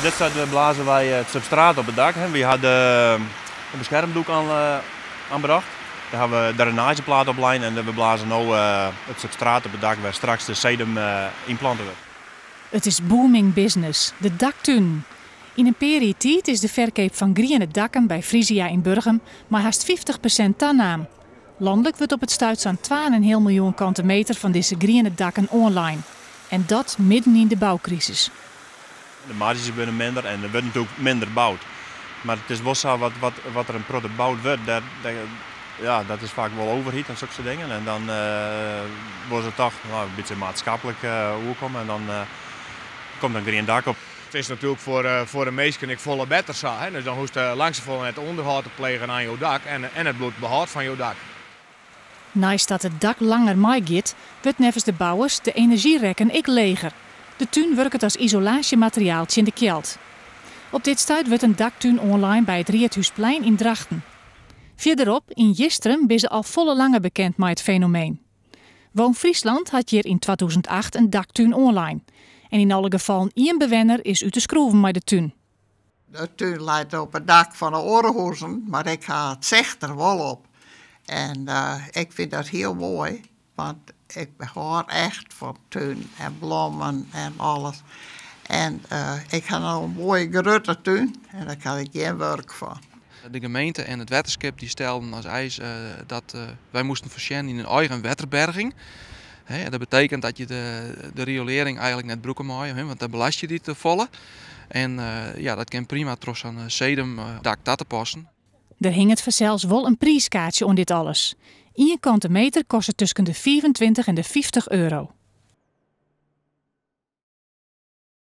Dit stuit blaze wy it substraat op it dak. Wy ha de beskermdoek oanbrocht. Dêr ha we de drainaazjeplaat op lein en we blaze no it substraat op it dak wêr straks de sedum ynplante wurdt. It is booming business, de daktunen. Yn in pear jier tiid is de ferkeap fan griene dakken by Frisia yn Burgum mei hast 50% tanaam. Lanlik wurdt op it stuit sa'n 2,5 miljoen kante meter fan dizze griene dakken oanlein. En dat midden yn de boukrisis. De marzjes binne minder en der wurdt natuerlik minder boud. Mar it is wol sa wat, wat, wat der in protte boud wurdt, dêr, dêr, ja, dat is faak wol overheid en sokke dingen. En dan wolle se toch, no, in bytsje maatskiplik oerkomme en dan komt in grien dak op. It is natuerlik foar de minsken ek folle better sa. Hè? Dus dan hoechst lang safolle net ûnderhâld te plegen oan jo dak en it bliuwt behâld fan jo dak. Neist dat it dak langer meigiet, wurdt neffens de bouwers de enerzjyrekken ek leger. De tún wurket as isolaasjemateriaal tsjin de kjeld. Op dit stuit wurdt in daktún oanlein by it Riedhúsplein yn Drachten. Fierderop, yn Jistrum, binne se al folle langer bekend mei it fenomeen. WoonFriesland hat hjir yn 2008 in daktún oanlein. En yn alle gefallen ien bewenner is út de skroeven mei de tún. De tún leit op it dak fan de oare huzen, mar ik ha it sicht der wol op. En ik fyn dat hiel moai, want ik hâld echt fan tún en blommen en alles. En ik ha no in moaie grutte tún en dêr ha ik gjin wurk fan. De gemeente en it wetterskip dy stelden as eis dat wy moasten foarsjen yn in eigen wetterberging. Hè, dat betekent dat je de riolearring eigentlik net brûke meie, hè, want dan belast je dy te folle. En ja, dat kin prima troch sa'n sedumdak ta te passen. Der hinget fansels wol in priiskaartsje oan dit alles. Ien kante meter kostet tusken de 25 en de 50 euro.